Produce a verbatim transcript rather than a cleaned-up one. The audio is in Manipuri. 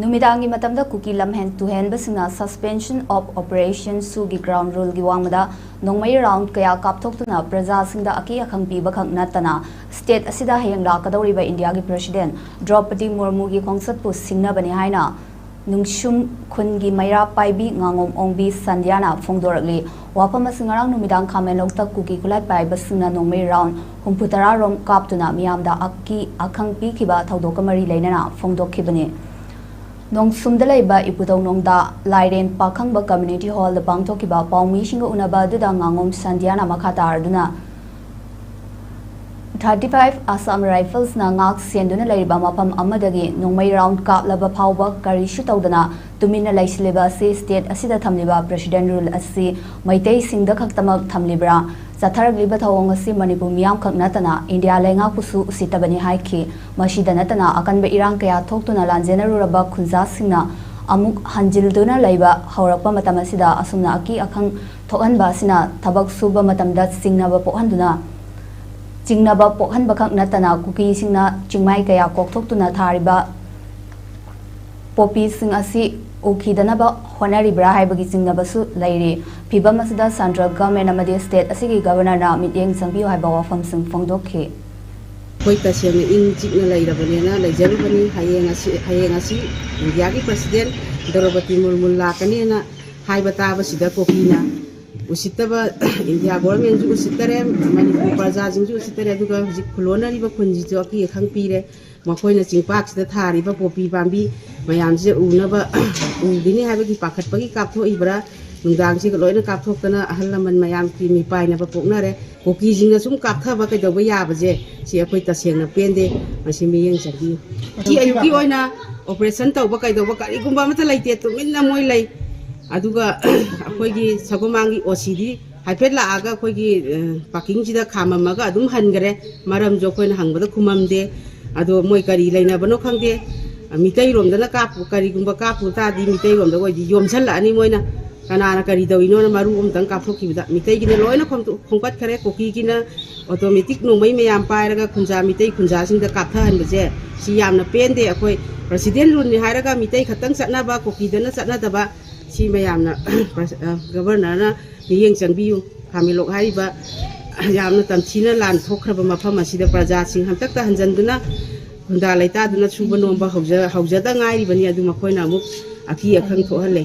ꯅꯨꯃꯤꯗꯥꯡꯒꯤ ꯃꯇꯝꯗ ꯀꯨꯀꯤ ꯂꯝꯍꯦꯟ ꯇꯨꯍꯦꯟꯕꯁꯤꯡꯅ Suspension of Operation ꯁꯨꯒꯤ ground ruleꯒꯤ ꯋꯥꯡꯃꯗ ꯅꯣꯡꯃꯩ round ꯀꯌꯥ ꯀꯥꯞꯊꯣꯛꯇꯨꯅ ꯄ꯭ꯔꯖꯥꯁꯤꯡꯗ ꯑꯀꯤ ꯑꯈꯪ ꯄꯤꯕ ꯈꯛ ꯅꯠꯇꯅ state ꯑꯁꯤꯗ ꯍꯌꯦꯡ ꯂꯥꯛꯀꯗꯧꯔꯤꯕ ꯏꯟꯗꯤꯌꯥꯒꯤ President ꯗ꯭ꯔꯧꯄꯗꯤ ꯃꯨꯔꯃꯨꯒꯤ ꯈꯣꯡꯆꯠꯄꯨ ꯁꯤꯡꯅꯕꯅꯤ ꯍꯥꯏꯅ ꯅꯨꯡꯁꯨꯝ ꯈꯨꯟꯒꯤ ꯃꯩꯔꯥ ꯄꯥꯏꯕꯤ ꯉꯥꯉꯣꯝ ꯑꯣꯡꯕꯤ ꯁꯟꯙ꯭ꯌꯥꯅ ꯐꯣꯡꯗꯣꯔꯛꯂꯤ꯫ ꯋꯥꯐꯝ ꯑꯁꯤ ꯉꯔꯥꯡ ꯅꯨꯃꯤꯗꯥꯡ ꯈꯥꯃꯦꯟꯂꯣꯛꯇ ꯀꯨꯀꯤ ꯈꯨꯠꯂꯥꯏ ꯄꯥꯏꯕꯁꯤꯡꯅ ꯅꯣꯡꯃꯩ round ꯍꯨꯝꯐꯨꯇꯔꯥ ꯔꯣꯝ ꯀꯥꯞꯇꯨꯅ ꯃꯤꯌꯥꯝꯗ ꯑꯀꯤ ꯑꯈꯪ ꯄꯤꯈꯤꯕ ꯊꯧꯗꯣꯛꯀ ꯃꯔꯤ ꯂꯩꯅꯅ ꯐꯣꯡꯗꯣꯛꯈꯤꯕꯅꯤ꯫ ꯅꯣꯡꯁꯨꯝꯗ ꯂꯩꯕ ꯏꯄꯨꯗꯧ ꯅꯣꯡꯗꯥ ꯂꯥꯏꯔꯦꯟ ꯄꯥꯈꯪꯕ community hallꯗ ꯄꯥꯡꯊꯣꯛꯈꯤꯕ ꯄꯥꯎꯃꯤꯁꯤꯡꯒ ꯎꯅꯕ ꯑꯗꯨꯗ ꯉꯥꯉꯣꯝ ꯁꯟꯙ꯭ꯌꯥꯅ ꯃꯈꯥ ꯇꯥꯔꯗꯨꯅ thirty five Assam Riflesꯅ ꯉꯥꯛ ꯁꯦꯟꯗꯨꯅ ꯂꯩꯔꯤꯕ ꯃꯐꯝ ꯑꯃꯗꯒꯤ ꯅꯣꯡꯃꯩ round ꯀꯥꯞꯂꯕ ꯐꯥꯎꯕ ꯀꯔꯤꯁꯨ ꯇꯧꯗꯅ ꯇꯨꯃꯤꯟꯅ ꯂꯩꯁꯤꯜꯂꯤꯕ ꯑꯁꯤ state ꯑꯁꯤꯗ ꯊꯝꯂꯤꯕ President rule ꯑꯁꯤ ꯃꯩꯇꯩꯁꯤꯡꯗ ꯈꯛꯇꯃꯛ ꯊꯝꯂꯤꯕ꯭ꯔꯥ? ꯆꯠꯊꯔꯛꯂꯤꯕ ꯊꯧꯑꯣꯡ ꯑꯁꯤ ꯃꯅꯤꯄꯨꯔ ꯃꯤꯌꯥꯝꯈꯛ ꯅꯠꯇꯅ ꯏꯟꯗꯤꯌꯥ ꯂꯩꯉꯥꯛꯄꯨꯁꯨ ꯎꯁꯤꯠꯇꯕꯅꯤ ꯍꯥꯏꯈꯤ꯫ ꯃꯁꯤꯗ ꯅꯠꯇꯅ ꯑꯀꯟꯕ ꯏꯔꯥꯡ ꯀꯌꯥ ꯊꯣꯛꯇꯨꯅ ꯂꯥꯟꯖꯦꯟꯅꯔꯨꯔꯕ ꯈꯨꯟꯖꯥꯁꯤꯡꯅ ꯑꯃꯨꯛ ꯍꯟꯖꯤꯜꯗꯨꯅ ꯂꯩꯕ ꯍꯧꯔꯛꯄ ꯃꯇꯝ ꯑꯁꯤꯗ ꯑꯁꯨꯝꯅ ꯑꯀꯤ ꯑꯈꯪ ꯊꯣꯛꯍꯟꯕ ꯑꯁꯤꯅ ꯊꯕꯛ ꯁꯨꯕ ꯃꯇꯝꯗ ꯆꯤꯡꯅꯕ ꯄꯣꯛꯍꯟꯗꯨꯅ ꯆꯤꯡꯅꯕ ꯄꯣꯛꯍꯟꯕꯈꯛ ꯅꯠꯇꯅ ꯀꯨꯀꯤꯁꯤꯡꯅ ꯆꯤꯡꯃꯥꯏ ꯀꯌꯥ ꯀꯣꯛꯊꯣꯛꯇꯨꯅ ꯊꯥꯔꯤꯕ ꯄꯣꯄꯤꯁꯤꯡ ꯑꯁꯤ ꯎꯈꯤꯗꯅꯕ ꯍꯣꯠꯅꯔꯤꯕ꯭ꯔꯥ ꯍꯥꯏꯕꯒꯤ ꯆꯤꯡꯅꯕꯁꯨ ꯂꯩꯔꯤ꯫ ꯐꯤꯚꯝ ꯑꯁꯤꯗ central government ꯑꯃꯗꯤ state ꯑꯁꯤꯒꯤ Governorꯅ ꯃꯤꯠꯌꯦꯡ ꯆꯪꯕꯤꯌꯨ ꯍꯥꯏꯕ ꯋꯥꯐꯝꯁꯤꯡ ꯐꯣꯡꯗꯣꯛꯈꯤ꯫ ꯑꯩꯈꯣꯏ ꯇꯁꯦꯡꯅ ꯏꯪ ꯆꯤꯛꯅ ꯂꯩꯔꯕꯅꯦꯅ ꯂꯩꯖꯔꯨꯕꯅꯤ꯫ ꯍꯌꯦꯡ ꯑꯁꯤ ꯍꯌꯦꯡ ꯑꯁꯤ ꯏꯟꯗꯤꯌꯥꯒꯤ President ꯗ꯭ꯔꯧꯄꯗꯤ ꯃꯨꯔꯃꯨ ꯂꯥꯛꯀꯅꯦꯅ ꯍꯥꯏꯕ ꯇꯥꯕꯁꯤꯗ ꯀꯨꯀꯤꯅ ꯎꯁꯤꯠꯇꯕ, ꯏꯟꯗꯤꯌꯥ governmentꯁꯨ ꯎꯁꯤꯠꯇꯔꯦ, ꯃꯅꯤꯄꯨꯔ ꯄ꯭ꯔꯖꯥꯁꯤꯡꯁꯨ ꯎꯁꯤꯠꯇꯔꯦ꯫ ꯑꯗꯨꯒ ꯍꯧꯖꯤꯛ ꯈꯨꯂꯣꯟꯅꯔꯤꯕ ꯈꯨꯟꯁꯤꯁꯨ ꯑꯀꯤ ꯑꯈꯪ ꯄꯤꯔꯦ꯫ ꯃꯈꯣꯏꯅ ꯆꯤꯡꯄꯥꯛꯁꯤꯗ ꯊꯥꯔꯤꯕ ꯄꯣꯄꯤ ꯄꯥꯝꯕꯤ ꯃꯌꯥꯝꯁꯦ ꯎꯅꯕ, ꯎꯈꯤꯅꯤ ꯍꯥꯏꯕꯒꯤ ꯄꯥꯈꯠꯄꯒꯤ ꯀꯥꯞꯊꯣꯛꯏꯕ꯭ꯔꯥ, ꯅꯨꯡꯗꯥꯡꯁꯤꯒ ꯂꯣꯏꯅ ꯀꯥꯞꯊꯣꯛꯇꯅ ꯑꯍꯜ ꯂꯃꯟ ꯃꯌꯥꯝꯒꯤ ꯃꯤꯄꯥꯏꯅꯕ ꯄꯣꯛꯅꯔꯦ꯫ ꯀꯨꯀꯤꯁꯤꯡꯅ ꯁꯨꯝ ꯀꯥꯞꯊꯕ ꯀꯩꯗꯧꯕ ꯌꯥꯕꯁꯦ ꯁꯤ ꯑꯩꯈꯣꯏ ꯇꯁꯦꯡꯅ ꯄꯦꯟꯗꯦ꯫ ꯃꯁꯤ ꯃꯤꯠꯌꯦꯡ ꯆꯪꯕꯤꯌꯨ꯫ ꯉꯁꯤ ꯑꯌꯨꯛꯀꯤ ꯑꯣꯏꯅ operation ꯇꯧꯕ ꯀꯩꯗꯧꯕ ꯀꯔꯤꯒꯨꯝꯕ ꯑꯃꯠꯇ ꯂꯩꯇꯦ, ꯇꯨꯃꯤꯟꯅ ꯃꯣꯏ ꯂꯩ꯫ ꯑꯗꯨꯒ ꯑꯩꯈꯣꯏꯒꯤ ꯁꯒꯣꯃꯥꯡꯒꯤ OCꯗꯤ ꯍꯥꯏꯐꯦꯠ ꯂꯥꯛꯑꯒ ꯑꯩꯈꯣꯏꯒꯤ parkingꯁꯤꯗ ꯈꯥꯝꯃꯝꯃꯒ ꯑꯗꯨꯝ ꯍꯟꯈ꯭ꯔꯦ꯫ ꯃꯔꯝꯁꯨ ꯑꯩꯈꯣꯏꯅ ꯍꯪꯕꯗ ꯈꯨꯝꯃꯝꯗꯦ꯫ ꯑꯗꯣ ꯃꯣꯏ ꯀꯔꯤ ꯂꯩꯅꯕꯅꯣ ꯈꯪꯗꯦ꯫ ꯃꯤꯇꯩꯔꯣꯝꯗꯅ ꯀꯥꯞꯄꯨ, ꯀꯔꯤꯒꯨꯝꯕ ꯀꯥꯞꯄꯨ ꯇꯥꯔꯗꯤ ꯃꯤꯇꯩꯔꯣꯝꯗ ꯑꯣꯏꯗꯤ ꯌꯣꯝꯁꯜꯂꯛꯑꯅꯤ ꯃꯣꯏꯅ꯫ ꯀꯅꯥꯅ ꯀꯔꯤ ꯇꯧꯔꯤꯅꯣꯅ ꯃꯔꯨ ꯑꯃꯇꯪ ꯀꯥꯞꯊꯣꯛꯈꯤꯕꯗ, ꯃꯤꯇꯩꯒꯤꯅ ꯂꯣꯏꯅ ꯈꯣꯝꯇꯣꯛ-, ꯈꯣꯝꯀꯠꯈꯔꯦ꯫ ꯀꯨꯀꯤꯒꯤꯅ ꯑꯣꯇꯣꯃꯦꯇꯤꯛ ꯅꯣꯡꯃꯩ ꯃꯌꯥꯝ ꯄꯥꯏꯔꯒ ꯈꯨꯟꯖꯥ, ꯃꯤꯇꯩ ꯈꯨꯟꯖꯥꯁꯤꯡꯗ ꯀꯥꯞꯊꯍꯟꯕꯁꯦ, ꯁꯤ ꯌꯥꯝꯅ ꯄꯦꯟꯗꯦ꯫ ꯑꯩꯈꯣꯏ ꯄ꯭ꯔꯁꯤꯗꯦꯟ ꯔꯨꯜꯅꯤ ꯍꯥꯏꯔꯒ ꯃꯤꯇꯩ ꯈꯛꯇꯪ ꯆꯠꯅꯕ, ꯀꯨꯀꯤꯗꯅ ꯆꯠꯅꯗꯕ, ꯁꯤ ꯃꯌꯥꯝꯅ ꯄ꯭ꯔꯁ-, ꯑ, ꯒꯕꯔꯅꯔꯅ ꯃꯤꯠꯌꯦꯡ ꯆꯪꯕꯤꯌꯨ꯫ ꯈꯥꯃꯦꯟꯂꯣꯛ ꯍꯥꯏꯔꯤꯕ ꯌꯥꯝꯅ ꯇꯝꯊꯤꯅ ꯂꯥꯟ ꯊꯣꯛꯈ꯭ꯔꯕ ꯃꯐꯝ ꯑꯁꯤꯗ ꯄ꯭ꯔꯖꯥꯁꯤꯡ ꯍꯟꯇꯛꯇ ꯍꯟꯖꯟꯗꯨꯅ ꯈꯨꯟꯗꯥ ꯂꯩꯇꯥꯗꯨꯅ ꯁꯨꯕ ꯅꯣꯝꯕ ꯍꯧꯖ-, ꯍꯧꯖꯗ ꯉꯥꯏꯔꯤꯕꯅꯤ꯫ ꯑꯗꯨ ꯃꯈꯣꯏꯅ ꯑꯃꯨꯛ ꯑꯀꯤ ꯑꯈꯪ ꯊꯣꯛꯍꯜꯂꯦ꯫